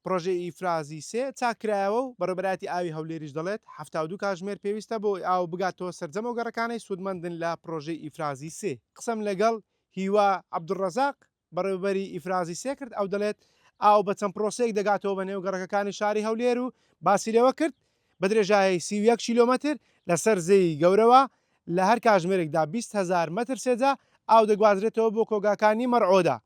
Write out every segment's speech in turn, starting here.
پڕۆژەی ئیفرازی سێ چاککرایەوە و بەڕێوەبەرایەتی ئاوی هەولێریش دەڵێت، 72 کاژمێر پێویستە بۆ ئەوەی ئاو بگاتەوە سەرجەم ئەو گەڕەکانەی سوودمەندن لە پڕۆژەی ئیفرازی سێ. قسەم لەگەڵ هیوا عەبدولڕەزاق، بەڕێوەبەری ئیفرازی سێ کرد، ئەو دەڵێت، ئاو بە چەند پرۆسەیەک دەگاتەوە بە نێو گەڕەکەکانی شاری هەولێر و باسی لەوە کرد، بە درێژایی 31 کیلۆمەتر لەسەر زێی گەورەوە لە هەر کاژمێرێکدا 20 هەزار مەتر سێجا ئاو دەگوازرێتەوە بۆ کۆگاکانی مەرعۆدە.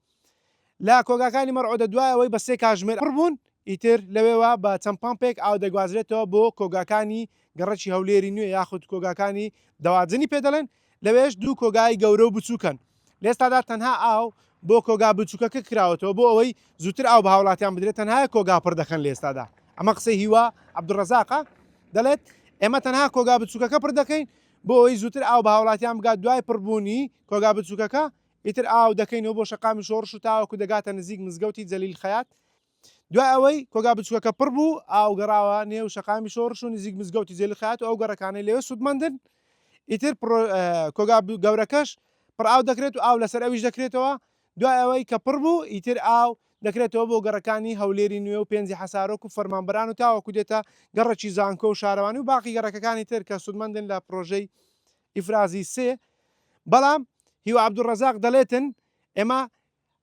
لە کۆگاکانی مەرعۆدە دوای ئەوەی بە سێ کاژمێر پڕ بوون، ئیتر لەوێوە بە چەند پەمپێک ئاو دەگوازرێتەوە بۆ کۆگاکانی گەڕەکی هەولێری نوێ یاخود کۆگاکانی دەواجنی پێ دەڵێن، لەوێش دوو کۆگای گەورە و بچووکن. لە ئێستادا تەنها ئاو بۆ کۆگا بچووکەکە کراوەتەوە بۆ ئەوەی زووتر ئاو بە هاوڵاتیان بدرێت تەنها یەک کۆگا پڕ دەکەن لە ئێستادا. ئەمە قسەی هیوا عەبدولڕەزاقە دەڵێت، ئێمە تەنها کۆگا بچووکەکە پڕ دەکەین بۆ ئەوەی زووتر ئاو بە هاوڵاتیان بگات دوای پڕبوونی کۆگا بچووکەکە ئیتر ئاو دەکەینەوە بۆ شەقامی شۆڕش و تاوەکو دەگاتە نزیک مزگەوتی جەلیل خەیات. دوای ئەوەی کۆگا بچووکەکە پڕ بوو، ئاو گەڕاوە نێو شەقامی شۆڕش و نزیک مزگەوتی جەلیل خەیات و ئەو گەڕەکانەی لەوێ سوودمەندن. ئیتر کۆگا گەورەکەش پڕ ئاو دەکرێت و ئاو لەسەر ئەویش دەکرێتەوە. دوای ئەوەی کە پڕ بوو، ئیتر ئاو دەکرێتەوە بۆ گەڕەکانی هەولێری نوێ و پێنجی حەسارۆک و فەرمانبەران و تاوەکو دێتە گەڕەکی زانکۆ و شارەوانی و باقی گەڕەکەکانی تر کە سوودمەندن لە پڕۆژەی ئیفرازی سێ، بەڵام هیوا عەبدولڕەزاق دەڵێتن، ئێمە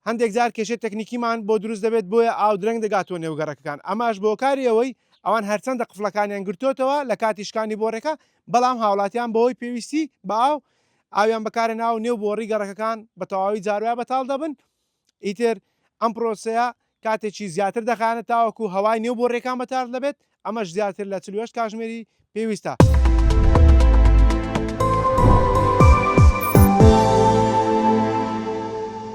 هەندێک جار کێشەی تەکنیکیمان بۆ دروست دەبێت بۆیە ئاو درەنگ دەگاتەوە نێو گەڕەکەکان، ئەمەش بە هۆکاری ئەوەی ئەوان هەرچەندە قفڵەکانیان گرتۆتەوە لە کاتی شکانی بۆڕێکە، بەڵام هاوڵاتیان بەهۆی پێویستی بە ئاو، ئاویان بەکارهێناوە و نێو بۆڕی گەڕەکەکان بە تەواوی جاروایە بەتاڵ دەبن، ئیتر ئەم پرۆسەیە کاتێکی زیاتر دەخایەنێت تاوەکو هەوای نێو بۆڕییەکان بەتاڵ دەبێت، ئەمەش زیاتر لە 48 کاژمێری پێویستە.